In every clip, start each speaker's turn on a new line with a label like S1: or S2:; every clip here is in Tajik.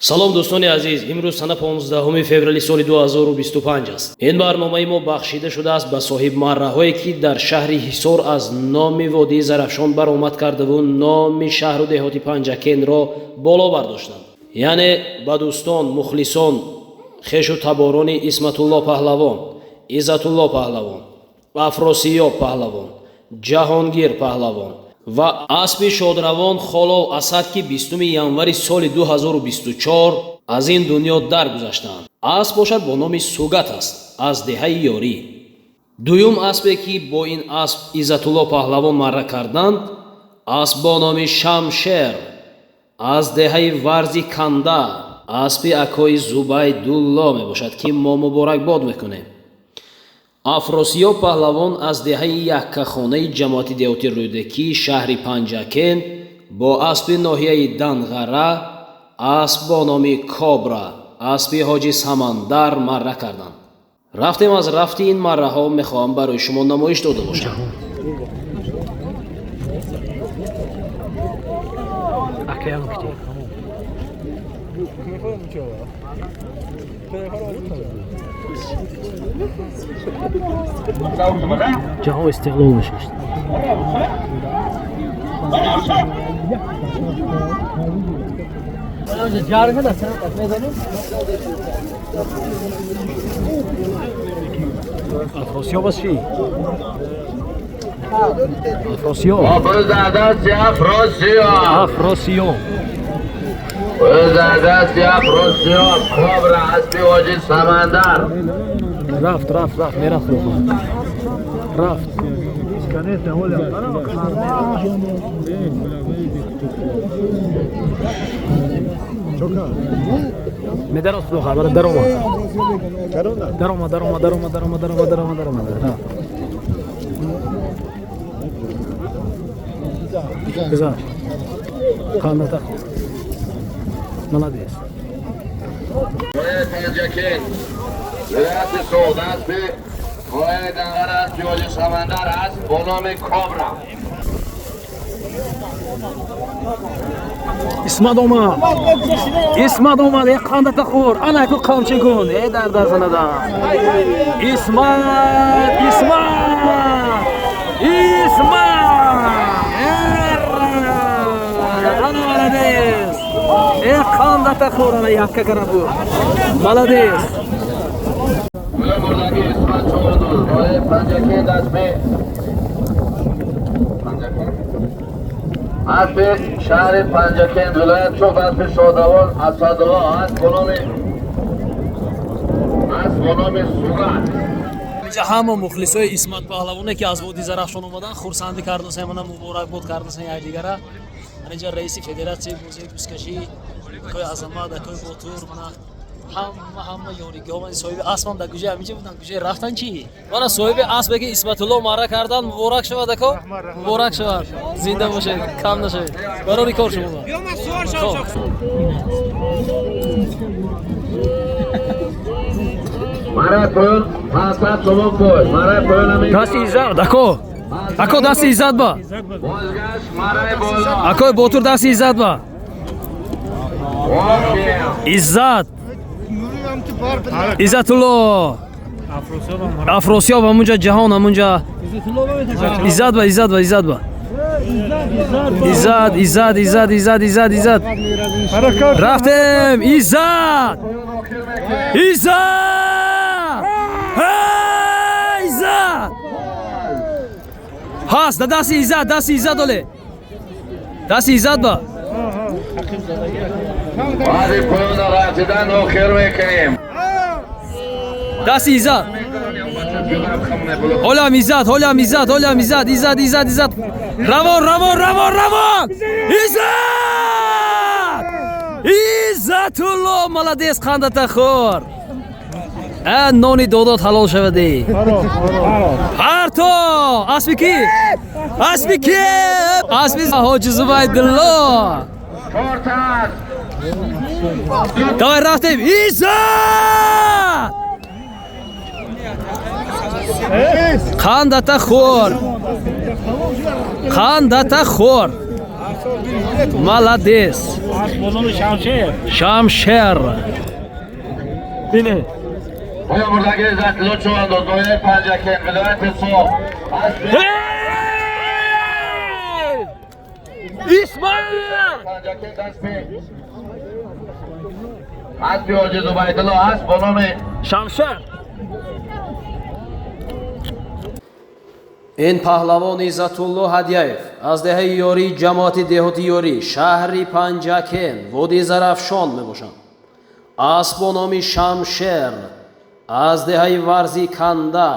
S1: Салом, дӯстони азиз. Имрӯз сана 15 феврали соли 2025 аст. Ин барномаи мо бахшида шудааст ба соҳибмарраҳое, ки дар шаҳри Ҳисор аз номи водии Зарафшон баромад кардаву номи шаҳру деҳоти Панҷакенро боло бардоштанд, яъне ба дӯстон, мухлисон, хешу таборони Исматулло Паҳлавон, Иззатулло Паҳлавон, Афросиёб Паҳлавон, Ҷаҳонгир Паҳлавон ва аспи шодравон Холов Асад, ки 20 январи соли 2024 аз ин дунё даргузаштаанд. Асп бошад бо номи Сугат аст, аз деҳаи Ёрӣ. Дуюм аспе, ки бо ин асп Иззатулло Паҳлавон марра карданд, асп бо номи Шамшер аз деҳаи Варзи Канда, аспи акои Зубайдулло мебошад, ки мо муборакбод мекунем. Афросиёб Паҳлавон аз деҳаи Яккахонаи ҷамоати деҳоти Рӯдакӣ, шаҳри Панҷакент, бо аспи ноҳияи Данғара, асп бо номи Кобра, аспи ҳоҷи Самандар марра карданд. Рафтем, аз рафти ин марраҳо мехоҳам барои шумо намоиш дода бошам.
S2: Ҷаҳон Истиқлол нишаст. Афросиёб аст чӣ? Афросиёб. Афросиёб.
S3: Афросиёб, Кобра, аспи ҳоҷи Самандар.
S2: Рафт, рафт, рафт, мерафт, рафт. Медарод, худо хабар, даромад. Даромад, даромад, даромад, даромад, даромад, даромад, даромад. Гузашт. Қандата. Молодец.
S3: Панҷакент, вилояти Суғд, аспи ноҳияи Данғара, аспи ҳоҷи Самандар аст бо номи Кобра.
S2: Исмат омад. Исмат омад, э қандата хӯр. Ана ку қамчин кун. Э дар дазанада. Исмат, Исмат. Исмат. Ана молодец. Э қандата хӯр, ана якка кара буд. Молодец.
S3: Бурдаги Исмат Човандоз, ноҳияи Панҷакент, аспи Панҷакент, аспи шаҳри Панҷакент, вилоят Суғд, аспи шодравон Асадулло аст бо номи, аст бо номи Сугат.
S2: Инҷа ҳама мухлисои Исмат Паҳлавоне, ки аз водии Зарафшон омаданд, хурсандӣ кардасан, мана муборакбод кардасан якдигара. Мана инҷа раиси федератсияи бозии гӯзкашӣ акои Азамат, акои Ботур, мана ҳама ёригиҳо. Ман соҳиби аспам дар куҷои ҳаминҷа буданд, куҷое рафтан чӣ? Мана соҳиби аспе, ки Исматулло марра карданд, муборак шавад, ако, муборак шавад, зинда бошед, кам нашавед, барори кор шумо.
S3: Марай поён 500 сомон пой. Марай поён ҳамин.
S2: Дасти иззат, ако, ако, дасти иззат ба.
S3: Бозгашт марай боло.
S2: Акои Ботур, дасти иззат ба. Иззат. Иззатулло. Афросиёб ҳамунҷа, Ҷаҳон ҳамунҷа. Иззат ба, иззат ба, иззат ба. Иззат, иззат, иззат, иззат, иззат, иззат. Рафтем, иззат. Иззат! Иззат! Ҳаст, да дасти иззат, дасти иззат оле. Дасти иззат ба.
S3: Баъди поёна рафтидан охир мекунем.
S2: Дасти иззат. Ҳолам иззат, ҳолам иззат, ҳолам иззат, иззат, иззат, иззат. Равон, равон, равон, равон! Иззат! Иззатулло, молодец, қандата хӯр. А нони додот ҳалол шавади. Парто! Аспи ки? Аспи ки? Аспи ҳоҷи Зубайдулло. Давай, рафтем. Иззат! Қандата хӯр. Қандата хӯр. Молодец. Шамшер. Бинед.
S3: Оё мурдаги Иззатулло Чувандоз, ноҳияи Панҷакент, вилояти Суғд.
S2: Исмат!
S3: Панҷакент аспи ҳоҷи Зубайдулло аст бо номи
S2: Шамшер.
S1: Ин паҳлавон Иззатулло Ҳадяев аз деҳаи Ёрӣ, ҷамоати деҳоти Ёрӣ, шаҳри Панҷакент, водии Зарафшон мебошанд. Асп бо номи Шамшер аз деҳаи Варзи Канда,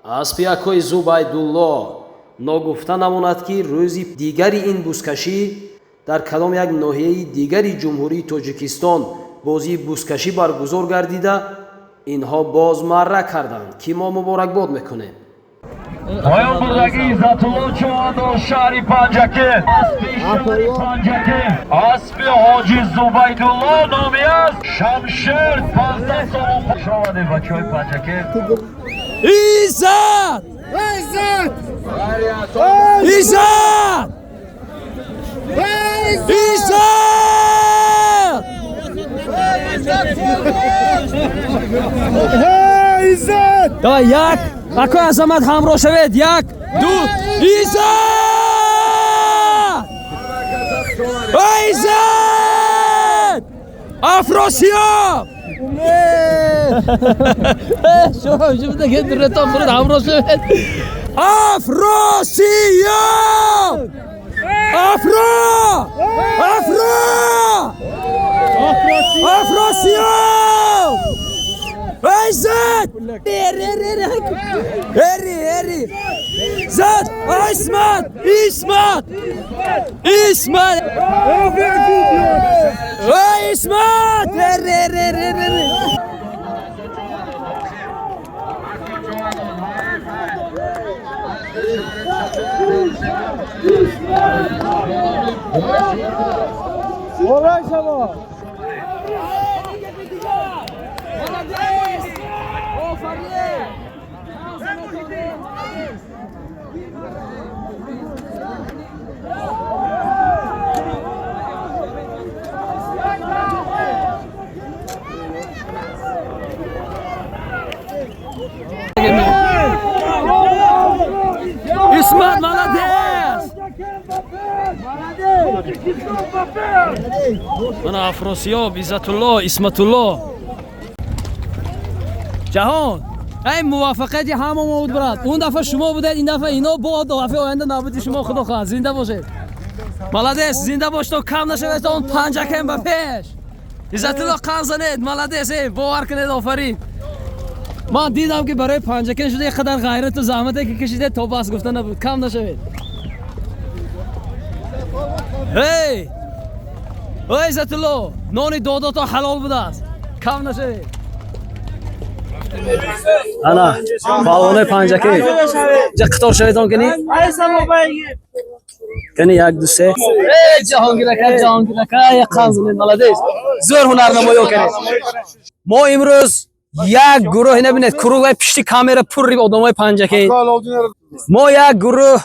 S1: аспи акои Зубайдулло. Ногуфта намонад, ки рӯзи дигари ин бузкашӣ дар кадом як ноҳияи дигари Ҷумҳурии Тоҷикистон бозии бузкашӣ баргузор гардида, инҳо боз марра карданд, ки мо муборакбод мекунем.
S3: Поён бурдаги Иззатулло Чувандоз, шаҳри Панҷакент, аспи шаҳри Панҷакент, аспи ҳоҷи Зубайдулло номи аст Шамшер, 15 сомон. Хуш омадед, бачаҳои Панҷакент.
S2: Иззат! Иззат! Иззат!
S4: Иззат!
S2: Давай, як! Акои Азамат, ҳамроҳ шавед. Як, ду, Иззат! Иззат! Афросиёб! Ҳамроҳ шавед. Афросиёб! Афро! Афро! Афросиёб! Иззат! Эри, эри! Зад! Исмат! Исмат! Исмат! Исмат! Эри, эри, эри, эри! Исмат, молодец! Мана Афросиёб, Иззатулло, Исматулло. Ҷаҳон, ай муваффақияти ҳама мо буд, брат. Он дафъа шумо будед, ин дафъа ино, бо дафъаи оянда навбати шумо, худо хоҳад. Зинда бошед. Молодец, зинда бош, то кам нашавед, он Панҷакент ба пеш. Иззатулло, қан занед, молодец, эй, бовар кунед, офарин. Ман дидам, ки барои Панҷакент шуда қадар ғайрату заҳмате ки кашиде, то бас гуфта набуд. Кам нашавед. Эй! Ой, Иззатулло, нони додото ҳалол будааст. Кам нашавед. Ана, паҳлавонои Панҷакент. Ҷа қатор шаведон кини? Кани, як, ду, се. Эй, Ҷаҳонгир ака, Ҷаҳонгир ака, як қан занед, молодец. Зӯр ҳунарнамоё кардед. Мо имрӯз як гурӯҳ, набинед, круглай пишти камера пурри одамои Панҷакент. Мо як гурӯҳ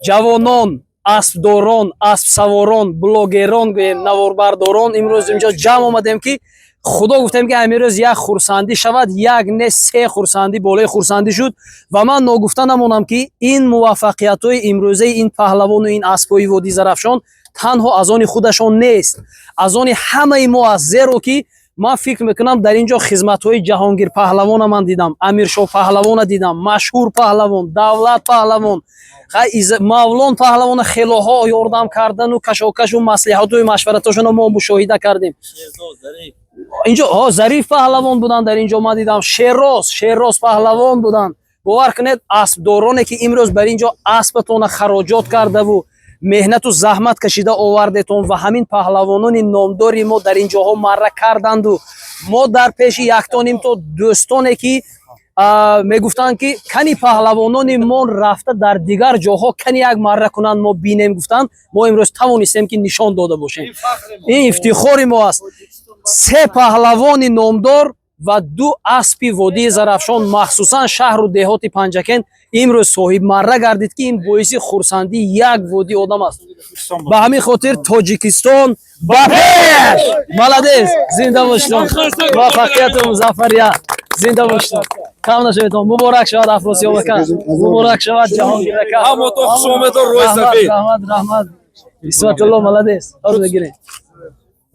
S2: ҷавонон, аспдорон, аспсаворон, блогерон гӯем, наворбардорон имрӯз инҷо ҷамъ омадем, ки худо гуфтем, ки ҳамин як хурсандӣ шавад, як не, се хурсандӣ болои хурсандӣ шуд. Ва ман ногуфта намонам, ки ин муваффақиятҳои имрӯзаи ин паҳлавону ин аспҳои водии Зарафшон танҳо аз они худашон нест, аз они ҳамаи мо аст, зеро ки ман фикр мекунам, дар ин ҷо хизматҳои Ҷаҳонгир паҳлавона ман дидам, Амиршоҳ паҳлавона дидам, машҳур паҳлавон, Давлат паҳлавон, Мавлон паҳлавона хелоҳо ёрдам кардану кашокашу маслиҳату машваратошонро мо мушоҳида кардем. Инҷо Зариф паҳлавон буданд, дар инҷо ман дидам Шерроз, Шерроз паҳлавон буданд. Бовар кунед, аспдороне ки имрӯз бар инҷо аспатона хароҷот кардаву меҳнату заҳмат кашида овардетон ва ҳамин паҳлавонони номдори мо дар ин ҷоҳо марра карданду мо дар пеши яктоним то дӯстоне ки мегуфтанд, ки кани паҳлавонони мо рафта дар дигар ҷоҳо кани як марра кунанд, мо бинем, гуфтанд. Мо имрӯз тавонистем, ки нишон дода бошем. Ин ифтихори мо аст. Се паҳлавони номдор Ва ду аспи водии Зарафшон, махсусан шаҳру деҳоти Панҷакент, имрӯз соҳибмарра гардид, ки ин боиси хурсандии як водии одам аст. Ба ҳамин хотир Тоҷикистон ба пеш! Молодец, зинда бошед, муваффақияту музаффарият, зинда бошед, кам нашаведон. Муборак шавад, Афросиёб ака, муборак шавад, Ҷаҳонгир ака.
S4: Ҳамотон хуш омедон, рӯи
S2: Раҳмат,
S4: сафед.
S2: Раҳмат, раҳмат. Исматулло, молодец, ҳозир бигиред.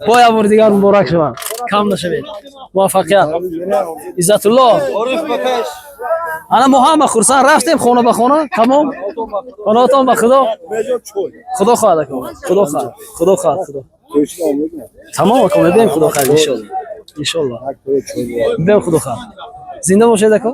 S2: Бо як бори дигар муборак шавад, кам нашавед, муваффақият. Иззатулло, ана мо ҳама хурсанд рафтем хона ба хона. Тамом, хонаотон ба Худо. Худо хоҳад, ака, Худо хоҳад, Худо хоҳад, Худо. Тамом, ака, мебием, Худо хоҳад, иншолло, иншолло мебием, Худо хоҳад. Зинда бошед, ака.